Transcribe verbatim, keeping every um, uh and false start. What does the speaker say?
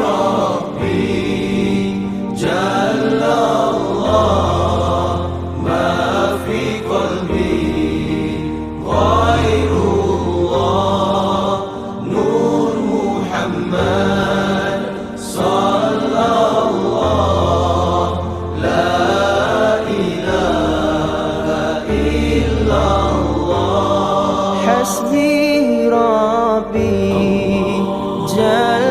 ربي جل الله، ما في قلبي غير الله، نور محمد صلى الله، لا إله إلا الله. حسبي ربي جل